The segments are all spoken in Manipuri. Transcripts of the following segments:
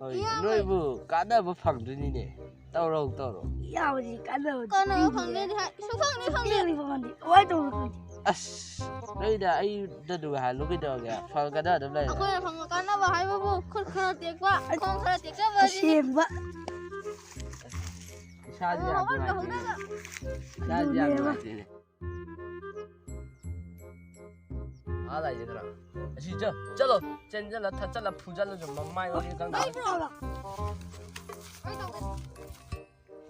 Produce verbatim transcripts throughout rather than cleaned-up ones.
ꯍꯣꯏ, ꯏꯌꯥꯝꯕ꯫ ꯅꯣꯏꯕꯨ ꯀꯥꯟꯅꯕ ꯐꯪꯗꯣꯏꯅꯤꯅꯦ꯫ ꯇꯧꯔꯣ, ꯇꯧꯔꯣ꯫ ꯌꯥꯕꯗꯤ ꯀꯥꯟꯅꯕꯗꯤ ꯀꯥꯟꯅꯕ ꯐꯪꯗꯦ꯫ ꯐꯪꯅꯤꯗꯤ ꯍꯥꯏ-, ꯁꯨꯡꯐꯪꯗꯤ ꯐꯪꯗꯦ꯫ ꯁꯨꯡꯐꯪꯗꯤ ꯐꯪꯗꯦ꯫ ꯀꯃꯥꯏꯅ ꯇꯧꯕꯅꯣ ꯈꯪꯗꯦ꯫ ꯑꯁ, ꯅꯣꯏꯗ ꯑꯩꯗ ꯅꯨꯡꯉꯥꯏꯍꯜꯂꯨ ꯀꯩꯗꯧꯔꯒꯦ? ꯐꯪꯒꯗꯕ ꯑꯗꯨꯝ ꯂꯩꯔꯦ꯫ ꯑꯩꯈꯣꯏꯅ ꯐꯪꯕ ꯀꯥꯟꯅꯕ ꯍꯥꯏꯕꯕꯨ ꯈꯨꯠ ꯈꯔ ꯇꯦꯛꯄ, ꯈꯣꯡ ꯈꯔ ꯇꯦꯛꯆꯕ ꯑꯁꯤꯅꯤ꯫ ꯑꯁꯦꯡꯕ꯫ ꯏꯁꯥꯁꯦ ꯌꯥꯝ ꯍꯧꯒꯠꯄ ꯅꯨꯡꯉꯥꯏꯇꯦꯅꯦ꯫ ꯍꯧꯅꯕ꯫ ꯏꯁꯥꯁꯦ ꯌꯥꯝ ꯑꯗꯨꯅꯦꯕ꯫ ꯅꯨꯡꯉꯥꯏꯇꯦꯅꯦ꯫ ꯑꯥ ꯂꯥꯏꯁꯦ ꯈꯔ꯫ ꯑꯁꯤ ꯆꯠ-, ꯆꯠꯂꯣ꯫ ꯆꯦꯟꯁꯤꯜꯂ ꯊꯠꯆꯜꯂ ꯐꯨꯖꯜꯂꯁꯨ ꯃꯃꯥꯏ ꯑꯣꯏꯔꯦ ꯈꯪꯗꯦ꯫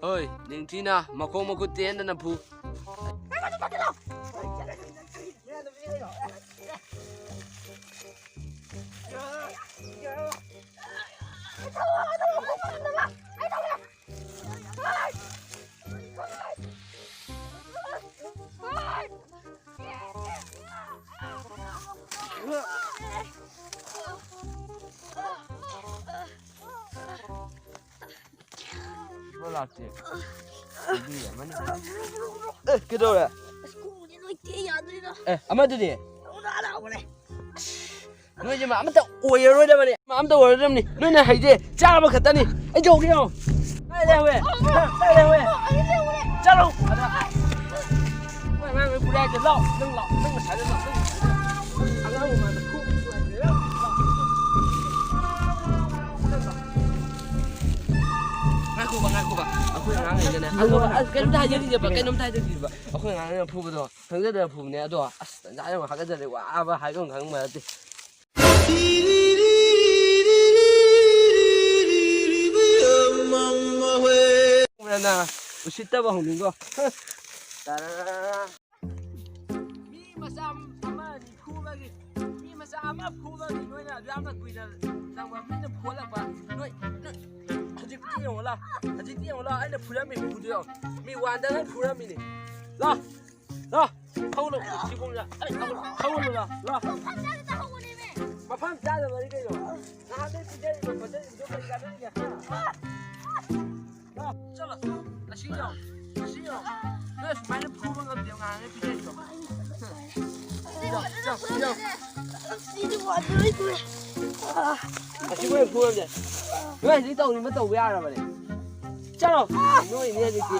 ꯍꯣꯏ, ꯅꯤꯡꯊꯤꯅ ꯃꯈꯣꯡ ꯃꯈꯨꯠ ꯇꯦꯟꯗꯅ ꯐꯨ꯫ ꯂꯥꯛꯇꯦ꯫ ꯑꯦ, ꯀꯩꯗꯧꯔꯦ? ꯑꯁ, ꯈꯣꯡꯁꯦ ꯂꯣꯏ ꯇꯦꯛ ꯌꯥꯗ꯭ꯔꯦꯗ꯫ ꯑꯦ, ꯑꯃꯗꯨꯗꯤ? ꯅꯥꯔꯛꯑꯕꯅꯦ꯫ ꯅꯣꯏꯁꯦ ꯃꯥ ꯑꯃꯇ ꯑꯣꯏꯔꯔꯣꯏꯗꯕꯅꯤ, ꯃꯥ ꯑꯃꯇ ꯑꯣꯏꯔꯔꯣꯏꯗꯕꯅꯤ꯫ ꯅꯣꯏꯅ ꯍꯩꯁꯦ ꯆꯥꯕ ꯈꯛꯇꯅꯤ꯫ ꯑꯩ ꯌꯧꯒꯦ ꯌꯦꯡꯉꯣ꯫ ꯀꯥꯏ ꯂꯩꯍꯧꯋꯦ? ꯀꯥꯏ ꯂꯩꯍꯧꯋꯦ? ꯆꯠꯂꯣ ꯑꯗ꯫ ꯅꯣꯏ ꯑꯉꯥꯡ ꯂꯣꯏ ꯄꯨꯔꯦ ꯍꯥꯏꯁꯦ꯫ ꯂꯥꯎ, ꯅꯪ ꯂꯥꯎ, ꯅꯪ ꯉꯁꯥꯏꯗ ꯂꯥꯎ, ꯅꯪ ꯉꯁꯥꯏꯗ ꯂꯥꯎ꯫ ꯑꯉꯥꯡ ꯃꯃꯥꯡꯗ ꯈꯨ-, ꯂꯥꯎ꯫ ꯉꯥꯏꯈꯣꯕ, ꯉꯥꯏꯈꯣꯕ꯫ ꯑꯩꯈꯣꯏ ꯑꯉꯥꯡꯈꯩꯅꯅꯦ, ꯑꯉꯥꯡ-, ꯑꯁ, ꯀꯩꯅꯣꯝꯇ ꯍꯥꯏꯖꯈꯤꯒꯦꯕ, ꯀꯩꯅꯣꯝꯇ ꯍꯥꯏꯖꯈꯤꯒꯦꯕ꯫ ꯑꯩꯈꯣꯏ ꯑꯉꯥꯡꯈꯩꯅ ꯐꯨꯕꯗꯣ ꯈꯪꯖꯗꯅ ꯐꯨꯕꯅꯦ꯫ ꯑꯗꯣ ꯑꯁ, ꯇꯟꯖꯥ ꯌꯥꯝ ꯍꯥꯀꯠꯆꯔꯦ, ꯋꯥꯕ ꯍꯥꯏꯐꯝ ꯈꯪꯕ ꯅꯠꯇꯦ꯫ ꯅꯪ ꯎꯁꯤꯠꯇꯕ ꯍꯧꯅꯤꯡꯉꯣ꯫ ꯃꯤ ꯃꯆꯥ ꯑꯃ ꯑꯅꯤ ꯐꯨꯕꯒꯤ, ꯃꯤ ꯃꯆꯥ ꯑꯃ ꯐꯨꯕꯒꯤ ꯅꯣꯏꯅ ꯑꯗꯨ ꯌꯥꯝꯅ ꯀꯨꯏꯅ ꯆꯪꯕ, ꯃꯤꯅ ꯐꯨꯍꯜꯂꯛꯄ꯫ ꯅꯣꯏ, ꯅꯣꯏ, ꯍꯧꯖꯤꯛꯇꯤ ꯌꯦꯡꯉꯣ ꯂꯥ, ꯍꯧꯖꯤꯛꯇꯤ ꯌꯦꯡꯉꯣ ꯂꯥ, ꯑꯩꯅ ꯐꯨꯔꯝꯃꯤ ꯐꯨꯗꯣ ꯌꯦꯡꯉꯣ꯫ ꯃꯤ ꯋꯥꯟꯗꯅ ꯐꯨꯔꯝꯃꯤꯅꯤ꯫ ꯂꯥ, ꯂꯥ, ꯊꯧꯅꯨ, ꯁꯤꯕꯨꯡꯗ꯫ ꯑꯩ ꯊꯧꯅꯨ, ꯊꯧꯅꯨ ꯂꯥ, ꯂꯥ꯫ ꯃꯐꯝ ꯆꯥꯗꯕꯅꯤ ꯀꯩꯅꯣ꯫ ꯅꯍꯥꯟꯗꯩ ꯄꯤꯖꯔꯤꯕ ꯈꯣꯠꯆꯔꯤꯕꯗꯣ ꯀꯔꯤ ꯀꯥꯟꯅꯔꯤꯒꯦ? ꯍꯥ? ꯂꯥ, ꯆꯠꯂꯣ꯫ ꯑꯁꯤ ꯌꯦꯡꯉꯣ꯫ ꯑꯁꯤ ꯌꯦꯡꯉꯣ꯫ ꯅꯣꯏ ꯁꯨꯃꯥꯏꯅ ꯐꯨꯕ ꯉꯝꯗꯦ ꯉꯥꯏꯔꯦ ꯄꯤꯖꯔꯤꯗꯣ꯫ ꯁꯤꯗꯤ ꯋꯥꯟꯗ ꯂꯣꯏ ꯇꯣꯛꯑꯦ꯫ ꯑꯁꯤ ꯃꯣꯏ ꯐꯨꯔꯝꯁꯦ꯫ ꯅꯣꯏ ꯍꯧꯖꯤꯛ ꯇꯧꯅꯤꯡꯕ ꯇꯧꯕ ꯌꯥꯔꯕꯅꯦ꯫ ꯆꯠꯂꯣ꯫ ꯅꯣꯏꯅꯦ ꯍꯧꯖꯤꯛꯇꯤ꯫